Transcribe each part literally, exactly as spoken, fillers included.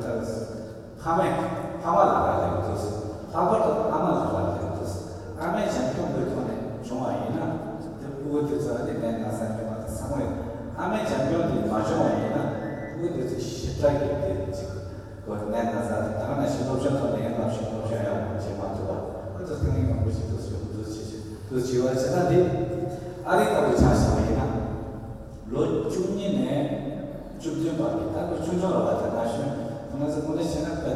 ཕ་མས་ཕ་མ་ལ་རག་ལས་ཀྱི་འདུག་ལྷག་པར་དུ་ཨ་མ་ལ་རག་ལས་ཀྱི་འདུག་ཨ་མས་བྱམས་སྐྱོང་གི་ཐོག་ནས་བྱུང་བ་ཡིན་ན། དེ་ཕྲུ་གུ་དེ་ཚོ་ཨ་ནི་ནད་ན་ཚ་འབྱུང་བ་དང་ཚང་མ་ཡོད། ཨ་མས་བྱམས་སྐྱོང་དེ་མ་བྱུང་བ་ཡིན་ན་ཕྲུ་གུ་དེ་ཚོ་ཞེ་དྲག་གི་དེ་ཅིག་གོ་ནད་ན་ཚ་དེ་ད་ག་ནང་བཞིན་སློབ་སྦྱོང་ཐོག་ནས་ཡང་སློབ་སྦྱོང་སློབ་སྦྱོང་ཡག་པོ་བྱེད་མ་ཐུབ་པ། ཨ་ཙི་ཐང་ཡིན་མང་པོ་ཞིག་འདུག་ཞིག་འདུག་ཅེས་ཞིག་འདུག་བྱེད་པ་བྱེད་ན། དེ་ཨ་རི་ལྟ་བུ་ཆ་བཞག་པ་ཡིན་ན། ལོ་བཅུ་གཉིས་ནས་བཅུ་བདུན་བར་གྱི་ད་ལོ་ཆུང་ཆུང་ར་བ་དེ་ན་གཞོན་ཁོ་ན་ཚོ་དངོས་གནས་བྱས་ན་དཔེ་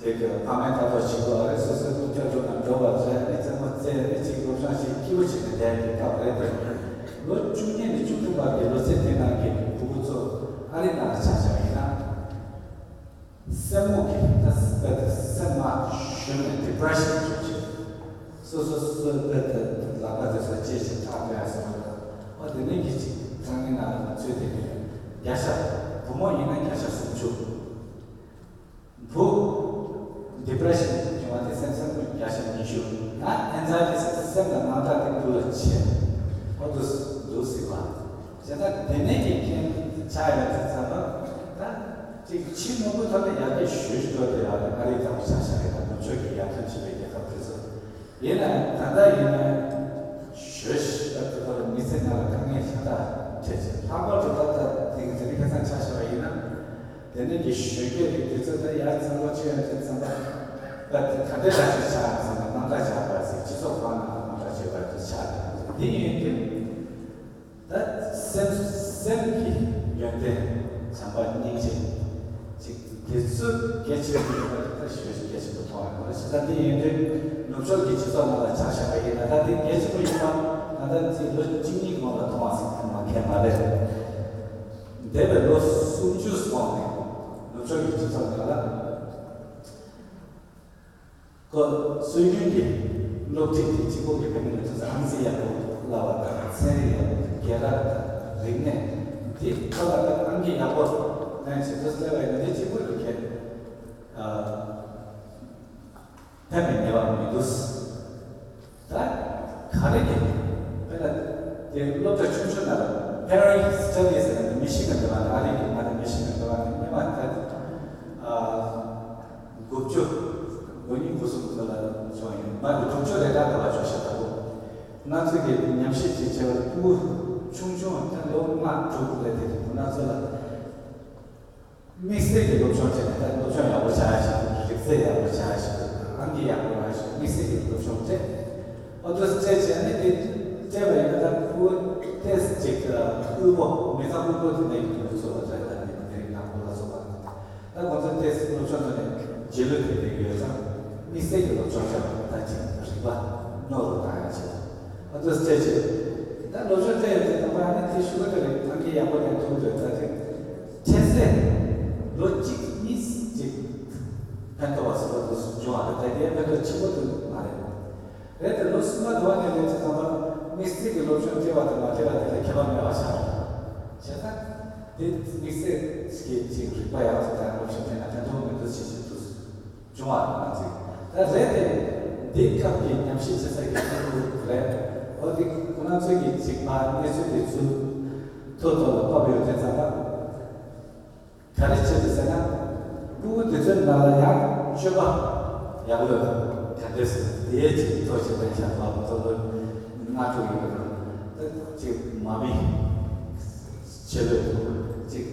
དེ་གི་ཕ་མའི་ལྟ་རྟོག་བྱེད་དགོས་རེད། སོ་སོའི་སློབ་གྲྭ་འགྲོ་ན་འགྲོ་བ་རེད། ཨ་ནི་རྩེད་མོ་རྩེ་རེད། ཅིག་སློབ་སྦྱོང་བྱེད་སྐྱིད་པོ་བྱེད་ནས་བསྡད་ཀྱི་སྐབས་རེད་དེ། ལོ་བཅུ་གཉིས་ནས་བཅུ་བདུན་བར་གྱི་ལོ་ཚད་དེ་ནང་གི་ཕྲུ་གུ་ཚོ་ཨ་རི་ནང་ལ་ཆ་བཞག་ཡིན་ན། སེམས་མུག་གི་ད་དཔེ་དེ་སེམས་མ་ཞུམ་ནས་ཌི་པི་རེ་ཤན་བྱུང་ཆེ། སོ་སོ་སོ་སོའི་དཔེ་དེ་ལག་པ་དེ་ཚོ་བཅད་ཅིང་ཁྲག་སྟོན་ཡ་སོགས་རེད། ཨོ་དེ་ནས་གི་ཅིག་སང་ཉིན་ནང་ལ་ཚུད་དེ་ནས་བརྒྱ་ཆ་བུ་མོ་ཡིན་ན་བརྒྱ་ཆ་སུམ་ཅུ། བུ་ཌི་པི་རེ་ཤན་བྱུང་བ་དེ་སེམས་སེམས་བརྒྱ་ཆ་ཉི་ཤུ། ད་ཨེན་ཛའི་ཊི་ཟེར་སེམས་ལ་དངངས་སྐྲག་དེ་ཕྲུ་གུ་ལ་ཆེ། ཨོ་འདུག་འདུག་སྲིད་པ། བྱས་ཙང་དེ་ནས་ཀྱི་རྐྱེན་ཆགས་ཡོད་དུས་ཙམ་པ། ད་ཅིག་ཕྱི་དངོས་པོའི་ཐོག་ནས་ཡར་རྒྱས་ཞེ་ཞུ་འགྲོ་དེ་ཡང་ཨ་རིའི་ཐོག་ཆ་བཞག་ཡོད་ན། ནུབ་ཕྱོགས་ཀྱི་ཡར་ཐོན་བྱེད་པའི་རྒྱལ་ཁབ་དེ་ཚོ་ཡིན་ན་ད་ལྟ་ཡིན་ན་ཞེ་ཞུ་ད་དེ་ཁོ་རང་མི་ཚེ་ནང་ལ་དཀའ་ངལ་ཤ་སྟག་འཕྲད་ཅིང་། ལྷག་པར་དུ་ད་ལྟ་དེ་གི་དེ་རིང་ཁ་སང་ཆ་བཞག་པ་ཡིན་ན། དེ་ནས་ཀྱི་གཞོན་སྐྱེས་ཀྱི་དུས་ཚོད་དེ་ཡར་བརྩམས་པ་ཆེ་ཡོང་དུས་ཙམ་པ། ད་དེ་ག་འདྲ་ཞིག་ཆགས་ཡོང་ཟེར་ན། དངངས་སྐྲག་བྱས་པ་ཟེར། སྤྱི་ཚོགས་ཁང་ནང་ལ་དངངས་སྐྲག་བྱས་པ་དེ་ཆགས་ཡོང་། དེ་ཡིན་དུས་ད་སེམས་སེམས་ཀྱི་ཡོན་ཏན་བྱམས་པ་སྙིང་རྗེ་ཅིག་དེ་ཚོ་གལ་ཆེན་པོ་ཡིན་པ་དེ་ད་ཞེ་པོ་ཅིག་གལ་ཆེན་པོ་མཐོང་ཡོང་གི་རེད། བྱས་ཙང་དེ་ཡིན་དུས་ནུབ་ཕྱོགས་ཀྱི་སྤྱི་ཚོགས་ནང་ལ་ཆ་བཞག་པ་ཡིན་ན། ད་དེ་གལ་ཆེན་པོ་ཡིན་པ་ད་ལྟ་ཚེ་ལོ་གཅིག་གཉིས་གོང་ལ་མཐོང་བ་ཟེར་མཁན་མ་རེད། འདས་པའི་ལོ་སུམ་ཅུ་སོང་ནས་ནུབ་ཕྱོགས་ཀྱི་སྤྱི་ཚོགས་ནང་ལ་ཁོ་སྲོལ་རྒྱུན་གྱི་སློབ་ཁྲིད་དེ་གཅིག་པོ་གི་ཕན་ནུས་ཚོ་ཨང་རྩིས་ཡག་པོ་བསླབ་པ་དང་། ཚན་རིག་ཡག་པོ་དང་། རྒྱལ་རབས་དང་། རིག་གནས་དེ་ཁོ་ལ་ཨང་ཀི་ཡག་པོ་ལེན་བྱེད་དུ་སླེབས་པ་ཡིན་ན། དེ་གཅིག་པོ་གི་ཁྱད་ཨ། ཕན་པའི་ངེས་པ་མི་འདུག་ད་ག་རེ་གི་དཔེར་ན་དེ་སློབ་གྲྭ་ཆུང་ཆུང་ནང་ལ་Perry Studies ཟེར་ནས་མི་ཤི་གན་འདྲ་བ་ནི། ཨ་རི་གི་ང་ཚོ་མི་ཤི་གན་འདྲ་བ་ནི་སྔོན་མ་ད་ཨ་དགུ་བཅུ་དགུ་གཉིས་དགུ་གསུམ་ཚོ་ལ་བྱུང་ཡོད་མ་རེད། དྲུག་ཅུ་རེ་གྲངས་འདྲ་བ་བྱུང་ཤག་ད་ལོ་ང་ཚོ་གི་ཉམས་ཞིབ་ཅིག་བྱས་པ་ཕྲུ་གུ་ཆུང་ཆུང་ད་ལོ་ལྔ་དྲུག་རེད། དེ་ཁོ་ན་ཚོ་ལ། དམིགས་བསལ་གྱི་སློབ་སྦྱོང་བྱས་ནས། ད་སློབ་སྦྱོང་ཡག་པོ་བྱ་ཡ་ཞིག་འདུག་རིག་རྩལ་ཡག་པོ་བྱ་ཡ་ཞིག་འདུག་ཨང་ཀི་ཡག་པོ་རག་ཞིག་དམིགས་བསལ་གྱི་སློབ་སྦྱོང་སྤྲད། ཨོ་དེ་སྤྲད་བྱས་ནས་དེ་སྤྲད་པ་ཡིན་ན། ད་ཁོ་ཏེས་ཅིག་དབུལ་པོ་མི་ཚང་དབུལ་པོ་དེ་འདྲ་ཡིན་དུས་ཚོད་ལ་རེད། ད་ནི་དེ་རིང་ནང་ཁོ་ལ་སོགས་པ་ད་ཁོང་ཚོ་ཏེས་སློབ་སྦྱོང་ཐོག་ནས་རྗེས་ལུས་དེ་འདྲ་ཡོད་ཙང་། དམིགས་བསལ་གྱི་སློབ་སྦྱོང་བྱས་པ་ད་ཅིག་རིག་པ་རྣོ་རུ་བཏང་ཡ་བྱས། ཨ་ཏོ་སྤྲད་བྱས། ད་སློབ་སྦྱོང་སྤྲད་ཡོད་དུས་ཙམ་པ་ནི་དེ་ཤུ་གུ་དེ་རེད། ཨང་ཀི་ཡག་པོ་ལེན་ཐུབ་འདོད་ད་དེ་འཕྲལ་སེལ་ལོ་གཅིག་གཉིས་ཅིག་ཕན་ཐོགས་པ་སོགས་དུ་བྱུང་བ་རེད། ད་དེ་ཕན་ཐོགས་ཆེན་པོ་དུ་མ་རེད། རེད་དེ་ལོ་གསུམ་པ་དུ་བ་ནས་ལེན་དུས་ཙམ་པ་དམིགས་བསལ་གྱི་སློབ་སྦྱོང་སྤྲད་པ་དང་མ་སྤྲད་པ་དེ་ལ་ཁྱད་པར་མེད་པ་ཆགས་རེད། བྱས་ཙང་དེ་དམིགས་བསལ་གྱི་ཅིག་རིག་པ་ཡག་ཐུབ་དང་སློབ་སྦྱོང་སྤྲད་ན་ཕན་ཐོགས་མི་འདུག་ཅེས་ཞིག་ཏུ། བྱུང་བ་ང་ཚོས་ད་རེད་དེ། འདི་སྐབས་ཀྱི་ཉམས་ཞིབ་བྱེད་ས་ཀྱི་ཐུགས་ཁུར་རེད། འོ་དེ་ཁོ་ན་ཚོས་ཀྱི་ཅིག་ཕར་གནས་ཚུལ་དེ་ཚུར་ཐོ་ཐོ་ལ་ཕབ་ཡོད་དེ་ཙམ་པ། ག་རེ་བྱེད་དུ་ཟེར་ན། ཕྲུ་གུ་དེ་ཚོའི་ནང་ལ་ཡང་སྤྱོད་པ་ཡག་ལོས་ག་འདྲས་སེ་དེའི་ཅིག་ཐོ་ཞིག་ལེན་བྱ་བ་ལ་ཐོ་ལོ་ལྔ་དྲུག་ཡོད་པ་དང་། ད་ཅིག་མ་མི་ཆེ་ལོས་ཅིག་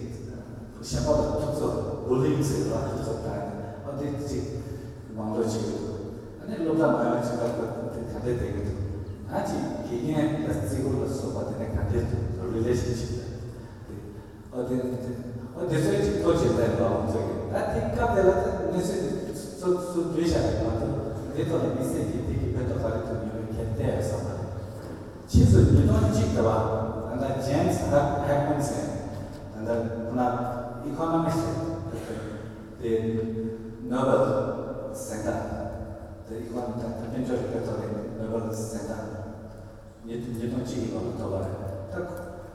གཞན་པ་ལ་ཐུག་ཚོ་བུ་ལིང་ཟེར་བ་ཐུག་ཚོ་ད་ཨ་དེ་ཅིག་མང་ལོ་ཅིག་ཡོད། ཨ་ནི་སློབ་གྲྭ་མ་ཡོང་ཕྱིན་པ་ཁོ་དེ་ག་འདྲས་བསྡད་ཀྱི་འདུག་ཨ་ཅིག་དགེ་རྒན་ལ་བརྩི་བཀུར་ལ་སོགས་པ་དེ་ནས་ག་འདྲས་འདུག་རི་ལེ་ཤན་ཤིབ་ལ་དེ་ཨ་དེ་ཨ་དེ་ཚོའི་ཅིག་ཐོ་ཇི་ལྟར་ལ་ཁོང་ཚོ་གི་ད་དེ་སྐབས་དེ་ལ་ད་གནས་ཚུལ་དེ་ཚོ་ཚོ་བསྡུས་བཞག་པ་མ་གཏོགས་དེ་ཐོག་ལ་དམིགས་བསལ་གྱི་དེ་གི་ཕན་ཐོགས་ག་རེ་ཐོན་ཡོད་མེད་ཁྱེད་བལྟས་ཡོད་བསམ་པ་རེད། ཕྱིས་སུ་ཉིས་སྟོང་གཅིག་དེ་བ་ད་ལྟ་ཇེམ་སི་ཧེག་མན་ཟེར་ད་ལྟ་ཁོ་ན་ཨི་ཀོ་ནོ་མི་སི་ཊི་དེ་ནོ་བེལ་གཟེངས་རྟགས་དེ་ཨི་ཀོ་ནོ་ད་དཔལ་འབྱོར་རིག་པའི་ཐོག་ནས་ནོ་བེལ་གཟེངས་རྟགས་ཉིས་ཉིས་སྟོང་གཅིག་གི་ལོ་ལ་ཐོབ་པ་རེད། ད་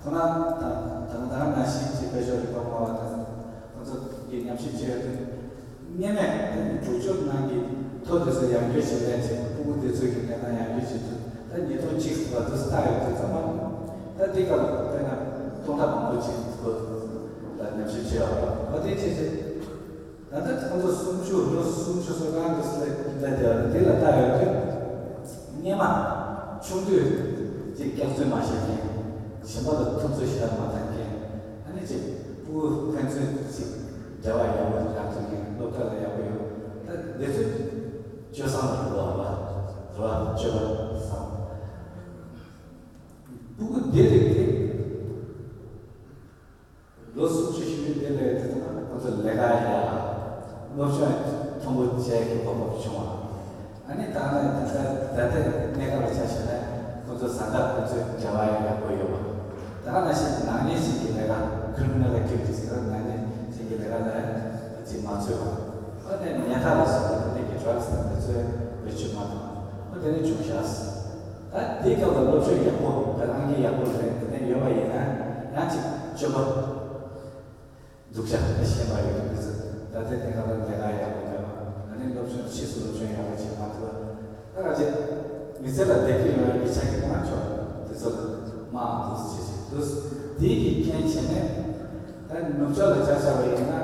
ཁོ་ན་ད་ད་ད་ནང་བཞིན་གྱི་དཔལ་འབྱོར་རིག་པ་སྨྲ་བ་དང་ཁོ་ཚོ་གི་ཉམས་ཞིབ་བྱས་ཡོད་དུས། སྔོན་མའི་དྲུག་ཅུ་ནང་གི་ཐོ་དེ་ཚོ་ཡར་རྒྱས་བྱེད་ལས་བྱེད་ཕྲུ་གུ་དེ་ཚོ་གི་གནས་སྟངས་ཡར་རྒྱས་བྱེད་དུས། ད་ཉིས་སྟོང་གཅིག་ཐོ་བ་དུ་སྟག་ཡོད་དུས་ཙམ་པ། ད་འདི་ག་ལ་དཔེར་ན་སྟོང་ཕྲག་མང་པོ་ཅིག་ཐོ་ལ་ཉམས་ཞིབ་བྱས་ཡོད་པ་དེ་བྱས་བྱས། གསུམ་ཆུ་ཚོད་གང་དུ་སླེབས་བསྡད་དེ་བ་དེ་ལ་ལྟ་ཡོང་དུས། སྔོན་མ་ཆུང་དུས་ཅིག་སྐྱག་རྫུན་མ་བཤད་མཁན། གཞན་པ་ལ་ཐུབ་ཚོད་ཞེ་དྲག་མ་བཏང་མཁན། ཨ་ནི་ཅིག་སྤུ་གུ་ཕན་ཚུན་ཅིག་འབྲེལ་བ་ཡག་པོ་རག་ཐུབ་མཁན། སློབ་གྲྭ་ལ་ཡག་པོ་ཡོད། ད་འདི་ཚོ་སྤྱོད་བཟང་ལ་འགྲོ་བ་རེད་བ། སྤྱོད་པ་བཟང་། སྤུ་གུ་འདི་རིགས་དེ། ལོ་སུམ་ཅུ་བཞི་བཅུ་དེ་ལས་དེ་ཚོ་ཁོ་ཚོ་ལས་ཀ་ཡག་སློབ་སྦྱོང་མཐོན་པོ་བྱས་ཀྱི་གོ་སྐབས་བྱུང་བ། ཨ་ནི་ད་ནི་ད་ལྟ་ད་ལྟའི་གནས་སྐབས་ལ་ཆ་བཞག་ན་ཁོ་ཚོ་བཟའ་ཟླ་ཕན་ཚུན་འབྲེལ་བ་ཡག་པོ་ཡོད་པ། ད་ག་ནང་བཞིན་ནང་ཉིན་ཞིག་གི་ལས་ཀ་criminal activities ཟེར་བ། ནང་ཉིན་ཞིག་གི་ལས་ཀ་ལ་ཅིག་མ་ཚུད་པ། ཨ་ནི་ཉལ་ཐ་ལ་སོགས་པ་དེ་འདྲའི་གི་drugs དང་དེ་ཚོའི་བེད་སྤྱོད་མ་བཏང་། ཨ་དེ་ནི་བྱུང་ཤག་ད་དེའི་སྐབས་ལ་སློབ་སྦྱོང་ཡག་པོ་ད་ཨང་ཀི་ཡག་པོ་རེད། དེ་ནས་ཡོད་པ་ཡིན་ན་ཡང་ཅིག་སྤྱོད་པ་སྡུག་ཅག་ད་ཤེས་པ་ཡོད་དུས་ཙམ། ད་ལྟའི་གནས་སྐབས་ལ་ལས་ཀ་ཡག་པོ་མེད་པ། ཨ་ནི་སློབ་སྦྱོང་ཕྱིས་སུ་སློབ་སྦྱོང་ཡག་པོ་བྱེད་མ་ཐུབ་པ། ད་ག་ཅིག་མི་ཚེ་ལ་བདེ་སྐྱིད་ཡོང་བའི་ཡིག་ཆ་གི་མང་ཆོག་དེ་ཚོ་ལ་མང་འདུག་ཅེས་བྱེད་འདུག་དེའི་གི་རྐྱེན་བྱས་ནས་ད་ནུབ་ཕྱོགས་ལ་ཆ་བཞག་པ་ཡིན་ན།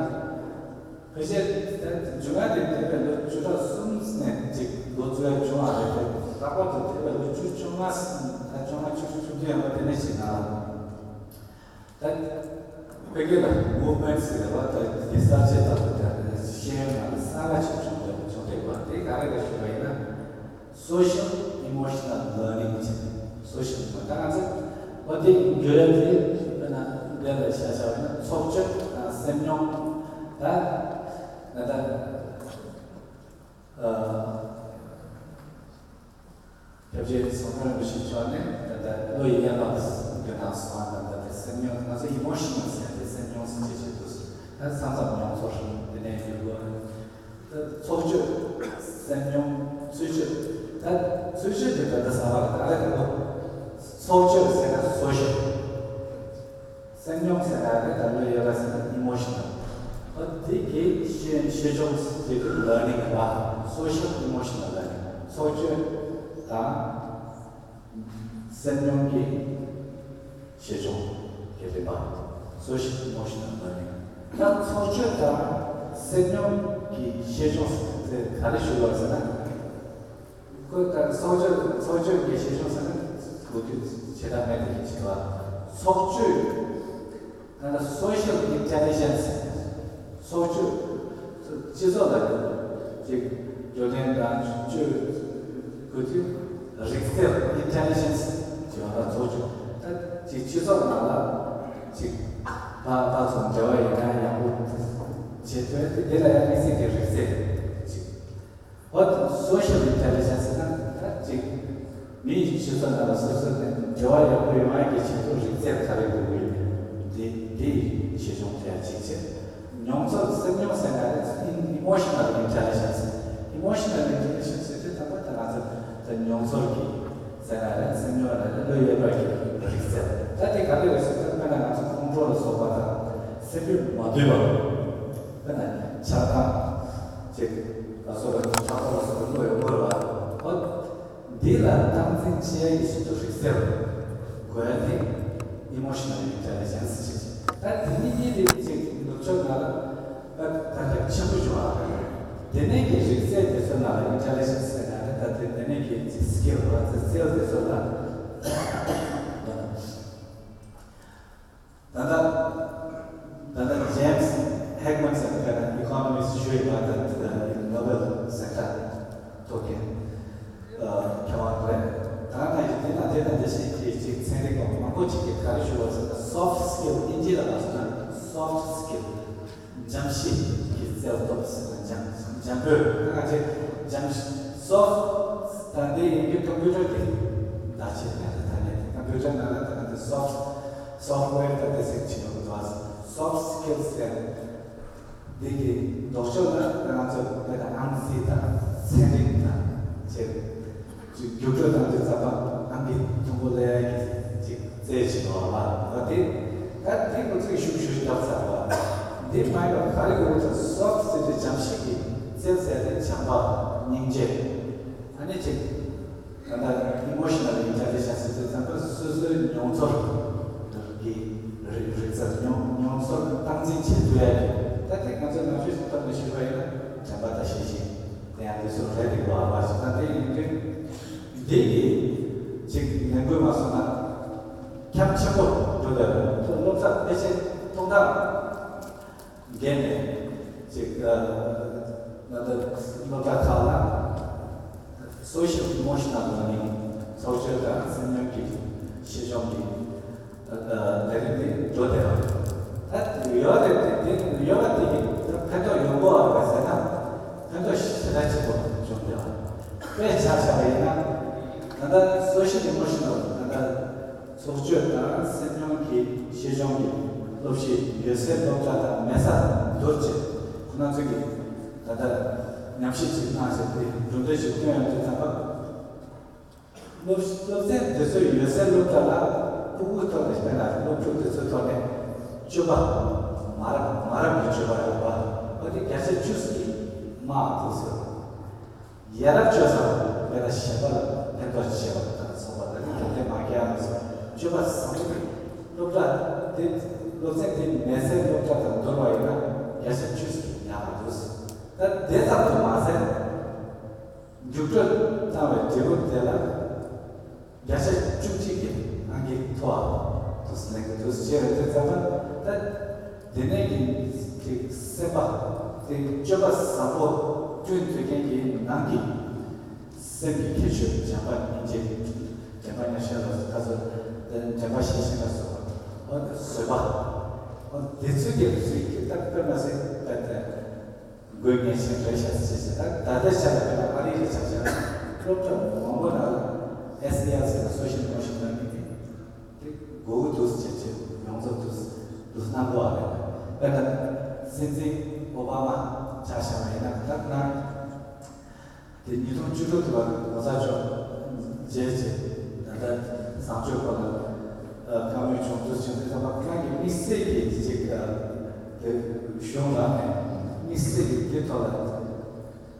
ཕལ་ཆེར་ད་འཇུག་ཡ་དེ་འདས་པའི་ལོ་བཅུ་ཕྲག་གསུམ་ནས་ཅིག་འགོ་བཙུགས་ཡ་བྱུང་བ་རེད་དེ། ལྷག་པར་དུ་འདས་པའི་ལོ་བཅུ་བཅོ་ལྔ། ད་བཅོ་ལྔ་བཅུ་དྲུག་བཅུ་བདུན་ཡོད་པ་དེ་ནས་ཞིག་ན། ད་བོད་སྐད་ལ་movement ཟེར་བ་ད་དེ་གསར་བརྗེ་ལྟ་བུ་དེ་ཤེས་ཡོན་ནང་ལ་གསར་པ་ཞིག་བྱུང་བསྡད་པ། བྱུང་བསྡད་པ་དེ་ག་རེ་རེད་ཞུས་པ་ཡིན་ན། Social emotional learning བྱས། Social emotional ད་ང་ཚོ་བ་དེ་འགྱུར་ཡ་དེ་དཔེར་ན་འདི་ལ་ཆ་བཞག་པ་ཡིན་ན་ཚོགས་སྤྱོད་དང་སེམས་མྱོང་། ད་ད་ལྟ་ཨ་སྐྱབས་རྗེ་ཟམ་གདོང་རིན་པོ་ཆེ་མཆོག་ནས་ད་ལྟ་བློ་ཡི་ཡན་ལག་འདོན་སྟངས་སོང་བ། ད་ལྟ་དེ་སེམས་མྱོང་ང་ཚོ་emotional ཟེར་དེ་སེམས་མྱོང་ཟེར་བྱེད་ཀྱི་འདུག་ད་ས་མཚམས་མྱོང་ཚོར་དེ་ནས་འགྱུར་དགོས། ཚོགས་སྤྱོད། སེམས་མྱོང་། ཚུལ་འཆོས། ད་ཚུལ་འཆོས་དེ་ད་ལྟ་ས་བ་ལ་ད་རེད་དོ། ཚོགས་སྤྱོད་ཟེར་ན་social། སེམས་མྱོང་ཟེར་ན་རེད། ད་ལོ་ཡོད་ར་ཟེར་ན་emotional། ཨ་དེ་གི་ཤེས་ཤེས་སྦྱོང་དེ་གི་learning ར། Social emotional learning། ཚོགས་སྤྱོད་དང་སེམས་མྱོང་གི་ཤེས་སྦྱོང་གི་རིམ་པ། Social emotional learning། ད་ཚོགས་སྤྱོད་དང་སེམས་མྱོང་གི་ཤེས་སྦྱོང་དེ་ག་རེ་ཞུ་བ་ཟེར་ན། ཁོ་ད་ཚོགས་སྤྱོད་ཚོགས་སྤྱོད་ཀྱི་ཤེས་སྦྱོང་ཟེར་ན་གོ་དུས་བྱེ་བྲག་མེད་དེ་བྱེད་པ། ཚོགས་སྤྱོད་ད་ལྟ་social intelligence། ཚོགས་སྤྱོད། སྤྱི་ཚོགས་ལ་ཅིག་བགྲོ་གླེང་དང་སྤྱོད་དགོས་དུས་རིག་རྩལ། Intelligence ཅེས་པ་ལ་ཚོགས་སྤྱོད། ད་ཅིག་སྤྱི་ཚོགས་ནང་ལ་ཅིག་ཕར་ཕར་ཚུར་འབྲེལ་བ་ཡིན་ན་ཡག་པོ་བྱེད་ཐུབ་ཡ་དེ་དེ་ལ་ཡང་དམིགས་བསལ་གྱི་རིག་རྩལ་ཅིག་འོ་ད་social intelligence ན་ད་ཅིག་མིའི་སྤྱི་ཚོགས་ནང་ལ་སོ་སོ་ནས་འབྲེལ་བ་ཡག་པོ་ཡོང་ཡག་གི་ཆེད་དུ་རིག་རྩལ་ག་རེ་དགོས་ཀྱི་ཡོད་མེད་དེ་དེའི་ཤེས་སྦྱོང་དེ་ཡང་གཅིག་བྱས། མྱོང་ཚོར། སེམས་མྱོང་ཟེར་ན་རེད། Emotional intelligence། Emotional intelligence ཟེར་དུས་ད་ལྟ་ང་ཚོ་ད་མྱོང་ཚོར་གྱི་ཟེར་ན་རེད། སེམས་མྱོང་རེད། བློ་ཡོད་པ་གི་རིག་རྩལ། ད་དེ་ག་རེ་རེད་ཟེར་ན་དཔེར་ན་ང་ཚོ་ཁོང་ཁྲོ་ལ་སོགས་པ་དང་སེམས་པ་མ་འདོད་པ། དཔེར་ན་ཆགས་སྡང་ཅིག་ལ་སོགས་པ། ཕྲག་དོག་ལ་སོགས་པ་བློ་ཡོད་དགོས་པ། འོ་འདི་ལ་སྟངས་འཛིན་བྱེད་ཡག་གི་ཆེད་དུ་རིག་རྩལ་དགོས་ཡ་དེ་emotional intelligence ཟེར་བ། ད་དེ་གཉིས་དེ་ཅིག་ནུབ་ཕྱོགས་ནང་ལ་ད་ད་ཆེན་པོ་བྱུང་བ་རེད། དེ་ནས་ཀྱི་རིག་རྩལ་དེ་ཚོ་ནང་ལ་intelligence ཟེར་ན་རེད། ད་དེ་དེ་ནས་ཀྱི་skill ར་རྩལ་དེ་ཚོ་ལ་ད་ལྟ་ད་ལྟ་James Heckman ཟེར་བ་དེ་economist ཞུ་ཡི་བ་དང་དེ་ལྟ་Nobel གཟེངས་རྟགས་ཐོབ་མཁན་མཁས་དབང་རེད། ད་ནང་བཞིན་དེ་དང་དེ་དང་དེ་བཞིན་གྱི་ཅིག་ཚན་རིག་པ་མང་པོ་ཅིག་གིས་ག་རེ་ཞུ་བ་ཟེར་ན། soft skill ཨིན་ཇི་ལ་མ་སོང་ན་soft skill འཇམ་ཤེས་ཀྱི་རྩལ་སྟོབས་ཟེར་ན། འཇམ་འཇམ་པོའི་ད་ང་ཚོས་འཇམ་soft ད་འདི་ཡིན་དུས་computer གི་བརྡ་ཆད་ལ་ད་ནས་computer ནང་ལ་ད་ང་ཚོས་soft software ད་དེ་ཟེར་གྱི་ཡོད་པ། soft skills ཟེར། འདི་གི་ལྡོག་ཕྱོགས་ལ་ང་ཚོ་དཔེར་ན་ཨང་རྩིས་དང་ཚན་རིག་དང་ཅེས་ཅིག་རྒྱུགས་སྤྲོད་དང་དེ་ཚོ་ཕར་ཨང་ཀི་མཐོན་པོ་སླེབས་ཡག་གི་ཅིག་རྩལ་ཅིག་ཡོད་པ། འོ་དེ་ད་དེ་ཁོ་ཚོས་ཤུགས་ཞུ་རྒྱག་ཚར་བ། འདི་མ་ཡིན་པར་ག་རེ་དགོས་ཀྱི་འདུག soft ཟེར་དུས་འཇམ་ཤེས་ཀྱི་རྩལ་ཟེར་དེ་བྱམས་པ། སྙིང་རྗེ། ཨ་ནི་ཅིག་ད་ལྟ་emotional intelligence ཟེར་དུས་ཙམ་པ་སོ་སོའི་མྱོང་ཚོར་གྱི་རིག་རིག་རྩལ། མྱོང་མྱོང་ཚོར་སྟངས་འཛིན་བྱེད་ཐུབ་ཡག་གི། ད་དེ་ང་ཚོ་ནང་ཆོས་ཀྱི་ཐོག་ནས་ཞུས་པ་ཡིན་ན་དྲན་པ་དང་ཤེས་བཞིན། སུ་རེད་འདུག་བ། བ་ཞིག་ད་དེ་ཡིན་དུས་འདི་གི་ཅིག་ལས་འགུལ་མ་སོང་ན་ཁྱབ་ཆེན་པོ་འགྲོ་བསྡད་རེད། སློབ་གྲྭ་ཕལ་ཆེར་སྟོང་ཕྲག་བརྒལ་ནས་ཅིག་ང་ཚོ་སློབ་གྲྭ་ཁག་ལ་social emotional learning ཚོགས་སྤྱོད་དང་སེམས་ནུས་ཀྱི་ཤེས་སྦྱོང་གི་ལས་རིམ་འདི་འགྲོ་བསྡད་པ་ད་ཡོད་རེད། དེ་དེ་ཡོད་པ་དེ་གི་ཕན་ཐོགས་ཡོང་གི་ཡོད་རེད་ཟེར་ན་ཕན་ཐོགས་ཞེ་དྲག་ཆེན་པོ་བྱུང་བསྡད་པ། དཔེ་ཆ་བཞག་པ་ཡིན་ན་ད་ལྟ་social emotional ད་ལྟ་ཚོགས་སྤྱོད་དང་སེམས་ནུས་ཀྱི་ཤེས་སྦྱོང་གི་སློབ་གཞི་ཡོད་སའི་སློབ་གྲྭ་དང་མེད་ས་བསྡུར་བྱས་ཁོ་ན་ཚོ་གིས་ད་ལྟ་ཉམས་ཞིབ་ཅིག་གནང་བྱས་ཏེ་གྲུབ་འབྲས་ཤིག་བཏོན་ཡོང་དུས་ཙམ་པ། སློབ་སློབ་ཚན་དེ་ཚོ་ཡོད་སའི་སློབ་གྲྭ་ལ་ཕྲུ་གུའི་ཐོག་ནས་དཔེར་ན་སློབ་ཕྲུག་དེ་ཚོའི་ཐོག་ནས་སྤྱོད་པ་མ་རབས་མ་རབས་ཀྱི་སྤྱོད་པ་ཡོད་པ་འོ་དེ་བརྒྱ་ཆ་བཅུ་ཙམ་གྱིས་དམའ་བ་འདུག་ཟེར། ཡ་རབས་སྤྱོད་བཟང་དཔེར་ན་ཞེན་པ་ལ་ཕན་ཐོགས་ཆེ་བ་དང་སོགས་པ་ལ་ནི་གལ་ཏེ་མ་རྒྱག་ཡང་སྤྱོད་པ་བཟང་པོ་དེ་སློབ་གྲྭ་དེ་སློབ་ཚན་དེ་མེད་སའི་སློབ་གྲྭ་དང་བསྡུར་བ་ཡིན་ན་བརྒྱ་ཆ་བཅུ་ཙམ་གྱིས་ཉག་ག་འདུག་ད་དེ་ཙམ་དུ་མ་ཟད། རྒྱུགས་སྤྲོད་བཏང་བའི་འབྲས་བུ་དེ་ལ་བརྒྱ་ཆ་བཅུ་གཅིག་གི་ཨང་ཀི་མཐོ་བ་དུ་ལེན་གྱི་འདུག་ཅེས་པའི་དེ་ཙམ་པ་ད་དེ་ནས་ཀྱི་དེ་སེམས་པ་དེ་སྤྱོད་པ་བཟང་པོ་བསྐྲུན་ཐུབ་མཁན་གྱི་ནང་གི་སེམས་ཀྱི་ཁྱད་ཆོས་དྲན་པ་སྙིང་རྗེ་དྲན་པ་མཉམ་བཞག་ལ་ཁ་ཚོ་དྲན་པ་ཤེས་བཞིན་ལ་སོགས་པ་བཟོད་པ་དེ་ཚོའི་གི་རིགས་ཀྱི་ད་དཔེ་མ་སྲིད་པ་དེ། དགོས་ངེས་ཤིང་རེད་ཤག་ཅེས་བྱས། ད་ད་ལྟའི་ཆ་ལ་དཔེར་ན་ཨ་རི་ལ་ཆ་བཞག་ན་སློབ་གྲྭ་མང་པོ་ནང་ལ་ཨེ་སི་ཨེལ་ཟེར་ན་social emotional learning དེ་དགོས་ཀྱི་འདུག་ཅེས་བྱས་ཡོངས་རྫོགས་འདུག་འདུག་གནང་དགོས་པ་རེད། དཔེར་ན་སྲིད་འཛིན་ཨོ་བྷ་མ་ཆ་བཞག་པ་ཡིན་ན་ད་ནང་དེ་ཉིས་སྟོང་བཅུ་དྲུག་ལ་གོང་ས་མཆོག་མཇལ་རྗེས་ད་ལྟ་བཟང་སྤྱོད་སྐོར་ལ་བཀའ་མོལ་བྱུང་དུས་ཙམ་པ་ཁོ་རང་གི་དམིགས་བསལ་གྱི་ཅིག་དེ་གཞུང་ལ་ནས་དམིགས་བསལ་གྱི་དེ་ཐོག་ལ་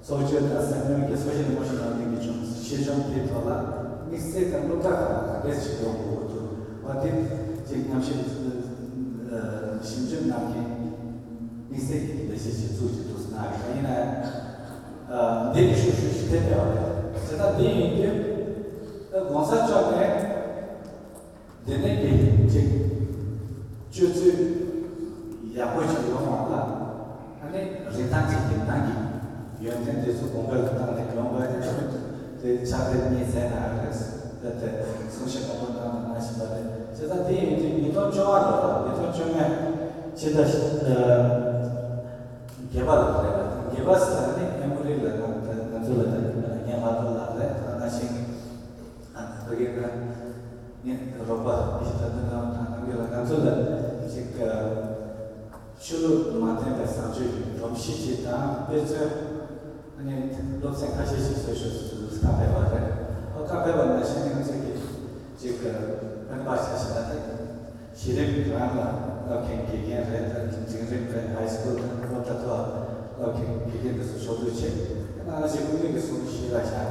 ཚོགས་སྤྱོད་དང་སེམས་ནུས་ཀྱི་social emotional learning གི་བྱུང་ཤེས་བྱུང་དེ་ཐོག་ལ་དམིགས་བསལ་དང་སློབ་གྲྭ་ཁག་ལ་ག་འདྲས་ཅིག་ཡོང་དགོས་འདུག་བ་དེ་ཅིག་ཉམས་ཞིབ་ཞིབ་འཇུག་གནང་མཁན་དམིགས་བསལ་གྱི་ལས་གཞི་ཞིག་བཙུགས་ཀྱི་འདུག་ཟེར་གནང་ཡོད། ཡིན་ན་ཡང་འདི་གི་ཤུགས་ཤུགས་ཤིག་ཐེབས་བསྡད་པ་རེད། བྱས་ཙང་འདི་ཡིན་དུས་ད་གོང་ས་མཆོག་ནས་འདི་ནས་ཀྱི་ཅིག་སྤྱོད་ཚུལ་ཡག་པོ་ཞིག་ཡོང་བ་ལ་ཨ་ནི་རིན་ཐང་ཅིག་གི་ནང་གི་ཡོན་ཏན་དེ་ཚོ་གོང་འཕེལ་དུ་བཏང་ནས་ཡོང་བ་དེ་ཚོ་དེ་ཕྱག་དེབ་གཉིས་མཛད་གནང་ཡོད་རེད། དེ་དེ་གསུང་བཤད་མང་པོ་གནང་དང་གནང་བཞིན་པ་རེད། བྱས་ཙང་འདི་ཡིན་དུས་ཉིས་སྟོང་བཅོ་ལྔ་ལོ་ལ་ཉིས་སྟོང་བཅོ་ལྔ་ཕྱི་ཟླ་བརྒྱད་པ་ལ་རེད་ལ། བརྒྱད་པ་ཟེར་ནི་ཨེ་མོ་རི་ལ་ང་ང་ཚོ་ལ་ད་ངའི་ལྷག་པར་ལ་རེད། ད་ནང་བཞིན་ཨ་ཕ་གི་ན་ངའི་རོགས་པ་མི་ཞིག་ད་དུང་ནང་དང་ནང་གི་ལ་ང་ཚོ་ལ་ཅིག་ཆོས་ལུགས་མ་བརྟེན་པའི་བཟང་སྤྱོད་ཀྱི་སྒྲོམ་གཞི་ཅིག་དང་དཔེ་མཚོན་ཨ་ནི་སློབ་ཚན་ཁ་ཤས་ཤིག་བཟོས་ཤོག་ཟེར་བཀའ་ཕེབས་པ་རེད། ཨོ་བཀའ་ཕེབས་པ་ནང་བཞིན་ང་ཚོ་གི་ཅིག་དཔེ་འབའ་ཆ་བཞག་ན་ད། གཞི་རིམ་རང་ལ་བསླབ་མཁན་དགེ་རྒན་རེད། ད་འབྲིང་རིམ་རེད། ཧའི་སི་ཀུལ་དང་སློབ་གྲྭ་མཐོ་བ་བསླབ་མཁན་དགེ་རྒན་དེ་ཚོ་ཕྱོགས་བསྡུ་བྱས། ད་ང་ཚོས་ཀུན་གྱིས་གསུང་ཞིག་ལ་བཞག